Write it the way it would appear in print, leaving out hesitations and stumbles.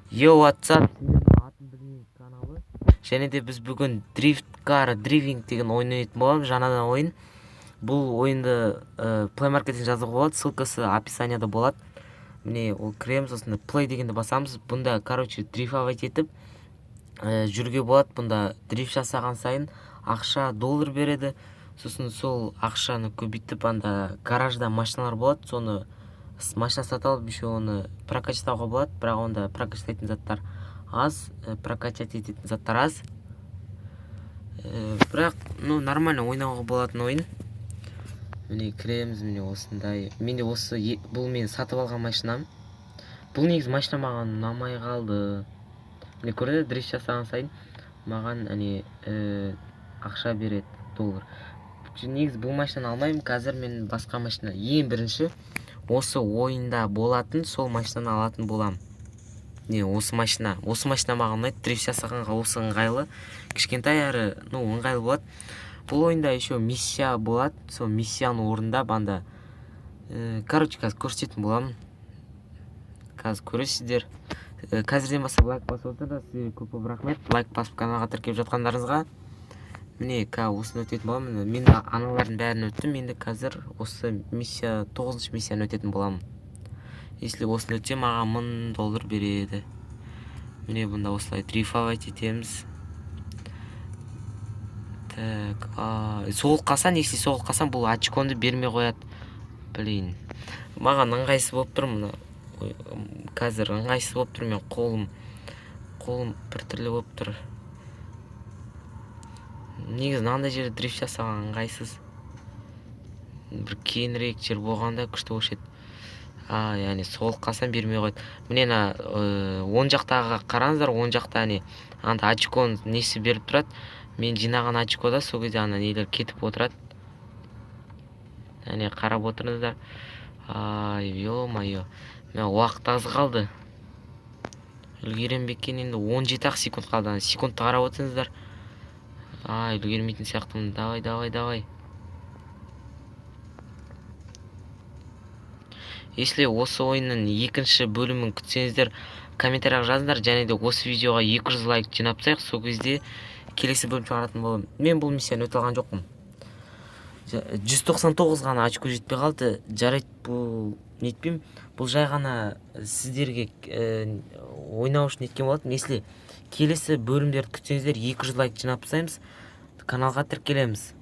Йоу, what's up, атын білмеймін каналы. Және де біз бүгін Drift Car Driving деген ойын ойнайтын боламыз, жаңадан ойын. Бұл ойынды Play Market'тен жазуға болады, ссылкасы описанияда болады. Міне, ол кіреміз, осында Play дегенді басамыз. Бұнда, короче, дрифовать етіп жүруге болады. Бұнда дрифт жасаған сайын ақша, доллар береді. Сосын сол ақшаны көбейтіп, анда гаражда машиналар болады, соны машина сатып алып, еще оны прокачтауға болады. Бірақ онда прокачтайтын заттар аз, прокачать ететін заттар аз. Бірақ, ну, нормально ойнауға болатын ойын. Міне, кіреміз, міне, осындай. Менде осы бұл мен сатып алған машинам. Бұл негізі машина маған ұнамай қалды. Міне, көрдіңіз, дрифт жасаған сайын маған әне ақша береді, доллар. Негізі бұл машинаны алмаймын қазір, мен басқа машина, ең бірінші осы ойында болатын сол машинаны алатын боламын. Не, осы машина, осы машина маған ұнайды. Дрифт жасағанға осы ыңғайлы, кішкентай әрі, ну, ыңғайлы болады. Бұл ойында еще миссия болады, сол миссияны орындап анда короче, қазір көрсететін боламын, қазір көресіздер. Қазірден бастап лайк басып отырыңдар. Сіздерге көп көп рахмет лайк басып, каналға тіркеліп жатқандарыңызға. Міне, қазір осыны өтетін боламын. Міне, мен аналардың бәрін өттім, енді қазір осы миссия, тоғызыншы миссияны өтетін боламын. Если осыны өтсем, маған 1000 доллар береді. Міне, бұнда осылай дрифовать етеміз. Так, соғылып қалсаң, если соғылып қалсаң, бұл очконы бермей қояды. Блин, маған ыңғайсыз болып тұр мына. Ой, қазір ыңғайсыз болып тұр, мен қолым біртүрлі болып тұр. Негізі мынандай жерде дрифт жасаған ыңғайсыз, бір кеңірек жер болғанда күшті болушы еді. А, яғни соғылып қалсам, бермей қояды. Міне, ана оң жақтағы, қараңыздар, оң жақта, әне, анда очконың несі беріп тұрады. Мен жинаған очкода сол кезде ана нелер кетіп отырады. Әне, қарап отырыңыздар. Ай, ё-моё, мә, уақыт аз қалды, үлгерем бе екен енді? 17 ақ секунд қалды. Ана секундты қарап отырыңыздар. Ай, үлгермейтін сияқтымын. Давай, давай, давай. Если осы ойынның екінші бөлімін күтсеңіздер, комментарияға жазыңдар. Және де осы видеоға 200 лайк жинап тастайық, сол кезде келесі бөлім шығаратын боламын. Мен бұл миссияны өте алған жоқпын, 199 ғана очко жетпей қалды. Жарайды, бұл нетпеймін, бұл жай ғана сіздерге ойнау үшін неткен болатын. Если келесі бөлімдерді күтсеңіздер, 200 лайк жинап тастаймыз, каналға тіркелеміз.